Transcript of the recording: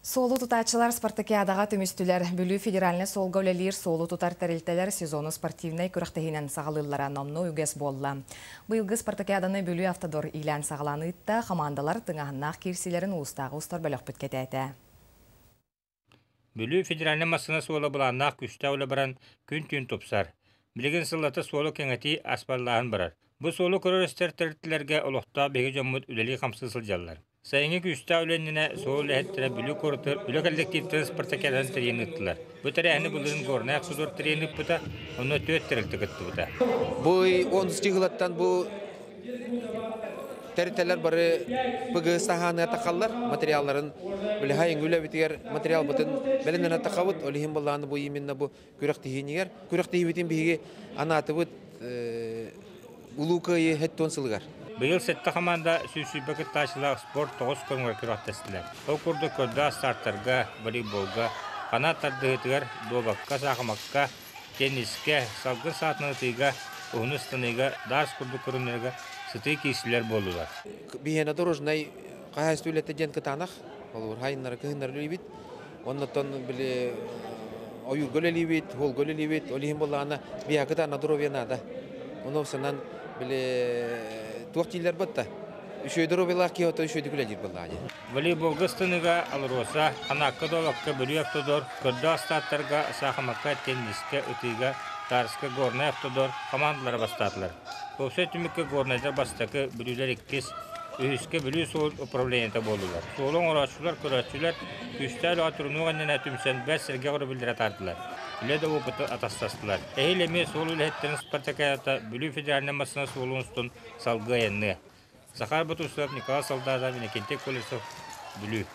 Суолу тутааччылар спартакиадаҕа түмүстүлэр. Бүлүү федеральнай суолга үлэлиир суолу тутар тэрилтэлэр сезону спортивнай күрэхтэһиинэн саҕалыыллара номнуо үгэс буолла. Быйылгы спартакиаданы Бүлүү Автодор иилээн-саҕалаан ыытта, хамаандалар тыҥааһыннаах киирсиилэрин улуустааҕы устар бөлөхпүт кэтээтэ. Бүлүү федеральнай массыына суола былааннаах күүстээх үлэ баран, күн-түүн тупсар. Билигин сыллата суолу кэҥэтии, аспаллааһын барар. Бу суолу көрөр-истэр тэрилтэлэргэ олохтоох биһиги дьоммут үлэлии-хамсыы сылдьаллар. Сайыҥҥы күүстээх үлэ иннинэ суол үлэһиттэрэ Бүлүү куоратыгар үлэ коллективтарын спартакиадатын тэрийэн ыыттылар. Бу тэрээһини былырыын Горнай Автодор тэрийэн ыыппыта, онно түөрт тэрилтэ кыттыбыта. Бу онус чыгылаттан бу тэрилтэлэр бары ПГ саһааны тахаллар материалларын билэһэ үлэбитигэр материалбытын бэлэмнэнэ тахабыт ол иһин былааны бу именно бу күрэхтэһиинигэр күрэхтэһиибитин биһиги анаатыбыт Улуу Кыайыы 70 сылыгар. Быйыл сэттэ хамаанда 120 кыттааччылаах спорт тоҕус көрүҥэр күрэхтэстилэр. Ол курдук көрдөөх стартарга, волейболга, канат тардыһыытыгар, дуобакка, саахымакка, теннискэ, салгын саатынан ытыыга, уһуну ыстаныыга, дартс курдук көрүҥнэргэ сытыы киирсиилэр буоллулар. Биһиэнэ дорожнай хаһаайыстыба үлэтэ диэн кытаанах, холобур, хайыннары кыһыннары үлэлиибит. Оннуттан били ойуурга үлэлиибит, уолга үлэлиибит. Ол иһин буоллаҕына биһиэхэ кытаанах доруобуйа наада. Ону санаан били туох дииллэр батта үчүгэй доруобуйалаах киһи ото үчүгэйдик үлэлиир буоллаҕа дии. Волейболга станыга Алроса, Ханаакка Долокка Бүлүү Автодор, көрдөөх астааттарга Саахымакка, теннискэ, ытыыга, Тарска, Горнай Автодор хамаандалара бастаатылар. Уопсай түмүккэ Горнайдар бастакы, Бүлүүлэр иккис, үһүскэ Бүлүү суол управлениета буоллулар. Суолу оҥорооччулар, көрөөччүлэр күүстээх үлэҕэ турунуох иннинэ түмсэн бэрт сэргэх өрөбүллэри атаардылар. Үлэ да опыты атастастылар. Эһиил эмиэ суол үлэһиттэрин спартакиадата Бүлүү федеральнай массыына суолун устун салгыы айанныа. Захар Бутусов, Николай Солдатов, Иннокентий Колесов, Бүлүү.